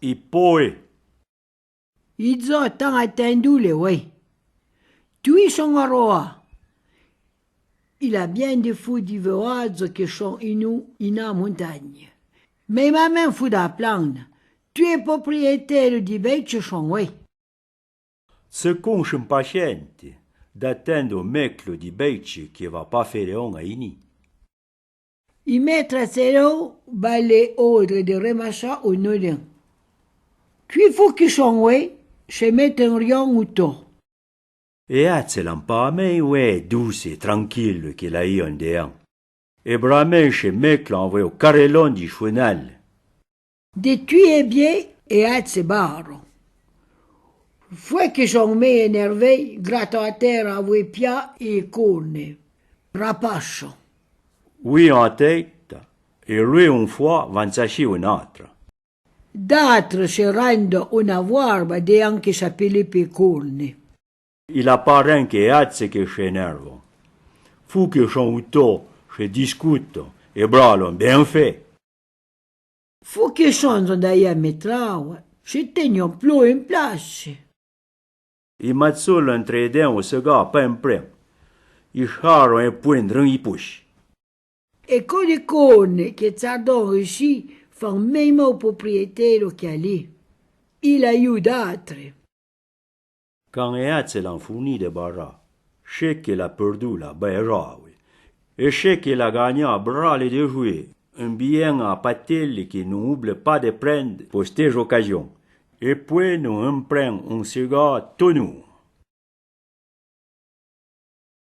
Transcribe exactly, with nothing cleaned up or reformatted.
I poé. I dza tan atindou le oué. Tui son aroa. I l'a bien de fou di veuadzo que son inou ina montagne. Mé mamin fou da plana. Tui é propriétaire di béitse son oué. Tse conche impatiente d'atinde o meclo di béitse que va pa fére on a ini. I métra tserou ba le ordre de remacha o norin. Tui fou que son oué, se mete en rion ou to. E atse l'an pa mé oué douce é tranquille que la ion de an. E bramé se meclo envoé o carrelon di chouenal. De tui é bié e atse baro. Foué que son mé énervé, grato a terra avoué pia é corne. Rapacho. Oui en tête, é lui un foua van tsachi un atra. D'atre se rando una voarba de an que s'apele pe corne. I l'a pa ren que atse que se énervo. Fou que son outo, se discuto, é bralon bien fé. Fou que son zon d'aia metraoua, se tegnon plo en place. I matsolo entre den o sega pa en pren. I charo en puen dren i pouche. E co de corne que tsardon reuchi fan mé mou propriétaire que ali. I l'a iu d'atre. Can e atse l'an founi de bara, che que l'a perdu la bera, oui. E che que l'a gagna brale de joué, un bien a patelle que non ouble pa de prende po stes occasion. E poué non en pren un sega tonou.